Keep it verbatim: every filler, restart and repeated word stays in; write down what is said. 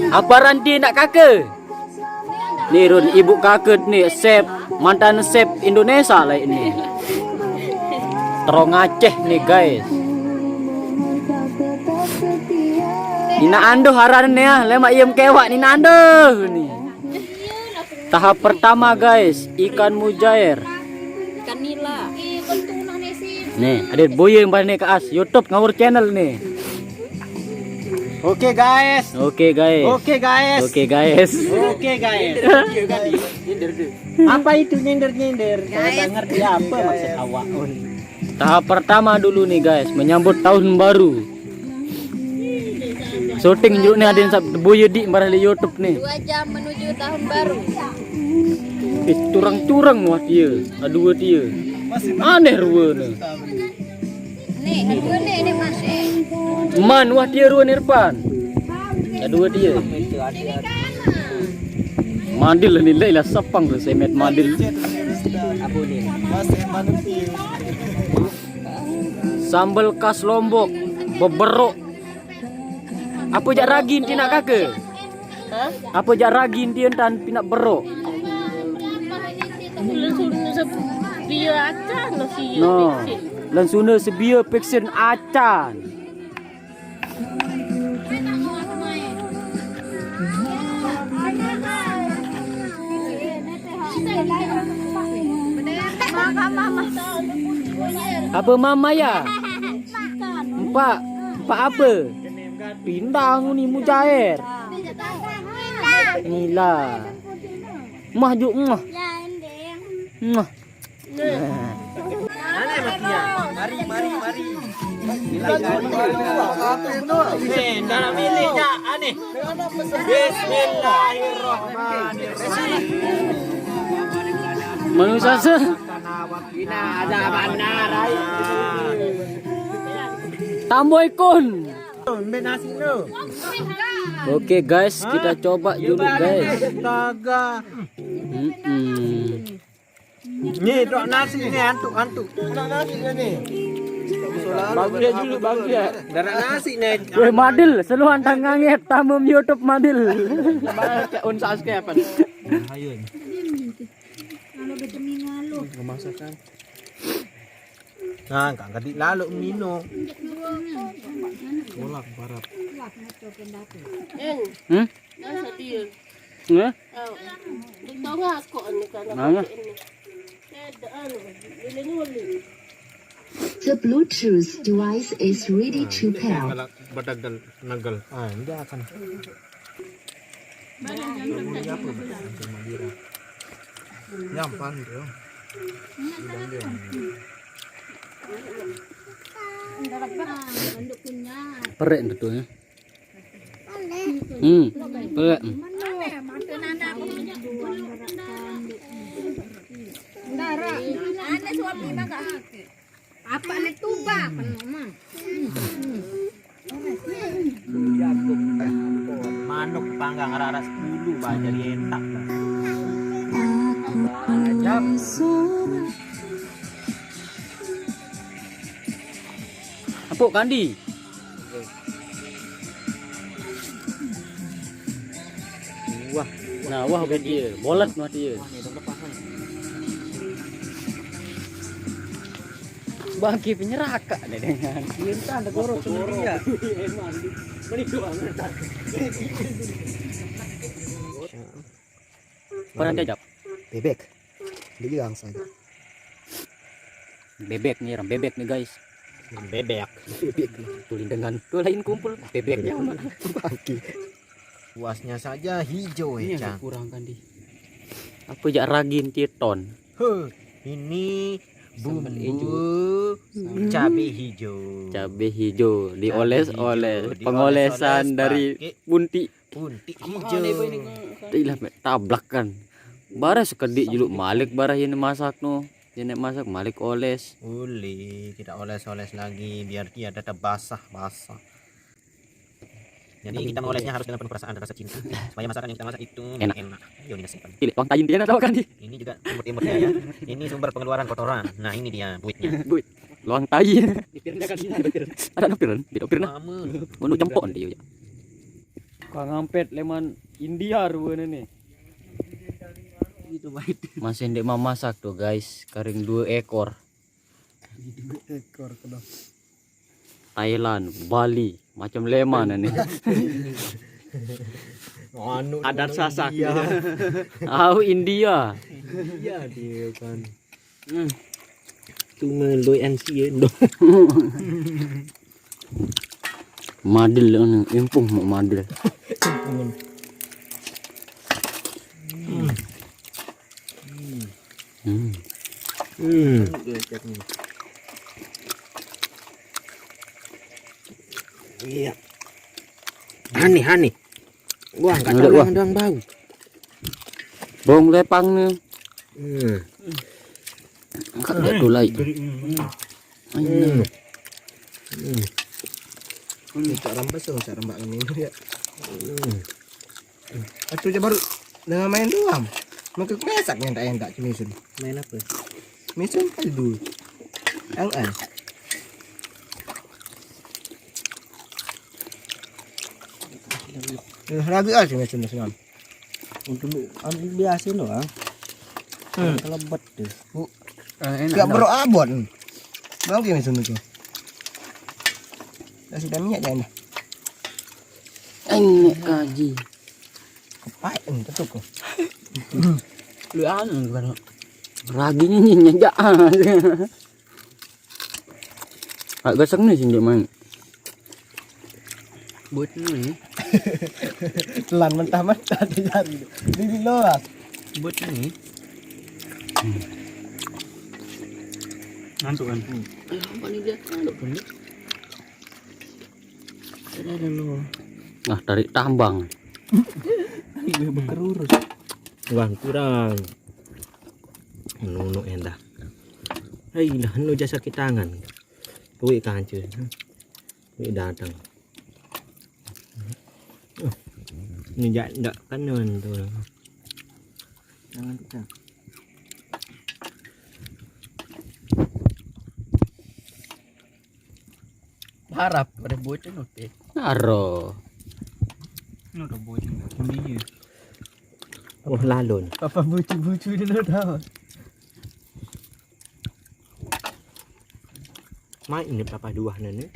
Apa ranti nak kake? Ni run ibu kake ni chef, mantan chef Indonesia lah ini. Terong Aceh ni guys. Ina anduh aran ni ah, lemak iem kewak ni ina anduh ni. Tahap pertama guys, ikan mujair. Ikan nila. Nih, ada boye yang balik ke as YouTube ngawur channel nih. Oke guys. Oke guys. Oke guys. Oke guys. Oke guys. Apa itu nyender-nyender? Saya tak ngerti apa maksud awak. Tahap pertama dulu nih guys, menyambut tahun baru. Syuting juga nih ada yang sab boye di barah di YouTube nih. Dua jam menuju tahun baru. Ih, turang-turang wah dia. Aduh dia. Aneh ruwe nih. Nih, dua nih, nih, Mas. Man, wah dia ruan Irfan. Aduh dia. Madil nilai lah sepang tuh semet madil. Sambal khas Lombok, beberok. Apa jak ragi enti nak kake? Hah? Apa jak ragi enti entan pinak berok? Langsung sebia acan no si. No. Langsung sebia peksen acan. Apa mama ya? Empat. Empat apa? Pindang ni mujair. Nila. Mah juk mah. Mah. Aneh matinya. Mari, mari, mari. Nih, dalam ini ya aneh. Bismillahirrahmanirrahim. Manusia se. Ina ada bandar ai. Tamboi kun. Ambil nasi lu. Oke guys, kita coba dulu guys. Astaga. Mm-mm. Ni, dok nasi ni, antuk, antuk. Ada nasi dia ni. Bagus ya dulu, bagus ya. Darah nasi ni. Weh, Madil, seluan tangannya tamu YouTube Madil. Baca unsa aske apa? Ayo. Kalau betul ni ngaluh. Memasakan. Nah, kak kadik lalu mino. Kolak barat. Hmm? Masa dia? Hah? Oh. Di tengah kok ni kan. Mana? Ada anu, bila nyuli. The Bluetooth device is ready to pair. Badagal, nagal. Ah, dia akan. Yang pan tu. Perek tu ya. Hmm, perek. Apa ni tuba penuh mah? Manuk panggang raras bulu baja dientak. Apuk kandi. Wah, nah wah dia, bolet wah dia. Bangki penyeraka deh dengan. Cinta ada gorok sendiri ya. Perang jajap. Bebek. Dia bilang saja. Bebek nih, ram bebek nih guys. Bebek. Bebek. Tulin dengan tuh lain kumpul bebeknya. Bangki. Puasnya saja hijau ya, Cang. Kurang kan di. Apa jak ragin titon? Huh, ini bumbu cabe hijau. Cabe hijau dioles-oles, pengolesan dari bunti. Bunti hijau. Ilah mek tablak kan. Barah sekedik juluk malik barah ini masak no. Ini masak malik oles. Uli, kita oles-oles lagi biar dia tetap basah-basah. Jadi kita mengolesnya harus dengan penuh perasaan dan rasa cinta supaya masakan yang kita masak itu enak. Enak. Yo, ini simpan. Pilih uang tayin dia tahu kan di. Ini juga timur-timurnya ya. Ini sumber pengeluaran kotoran. Nah, ini dia buitnya. Buit. Luang tai. Ada napiran, tidak pernah. Menurut jempol dia. Pangampet leman India ruene nih. Itu baik. Masih ndeq memasak tuh, guys. Karing dua ekor. Dua ekor kena. Thailand, Bali, macam leman nih. Anu, adat Sasak. India. Au India. Iya dia kan. Hmm. Cuma doi N C ya, doi. Madel anu, impung mau madel. Hmm. Hmm. Hmm. Iya. Aneh, aneh. Wah, enggak tahu wah. Doang bau. Bong lepang nih. Hmm. Enggak ada tuh lai. Hmm. Hmm. Ini tak rambas tuh, tak rambak ini ya. Hmm. Aku aja baru dengan main doang. Makin mesak yang tak, yang tak cemisun. Main apa? Misun kaldu. Ang an. Eh, ragu aja misun misun. Untuk anu biasa doang. Hmm. Kelebet tuh. Bu. Eh, enak. Tiap bro abon. Bang ki misun itu. Kasih dah minyak jangan dah. Enak kaji. Kepaik nih ketuk. Lu anu kan. Raginya nyenyak. Agak gesek nih sih main. Buat nih. Telan mentah-mentah di jari. Di loas. Buat nih. Ngantuk kan? Ayo, apa nih dia? Ngantuk kan? Ada lu. Nah, tarik tambang. Gue bekerurus. Wah, kurang. Nunu endah. Hai, dah nu jasa tangan. Kuwi kancil. Kuwi datang. Ini jak ndak kenun tuh. Jangan pecah. Harap pada bocah nuti. Aro. Ini udah bocah. Ini ya. Oh, lalon. Apa bucu-bucu dulu dah. Mai ini papa dua nene.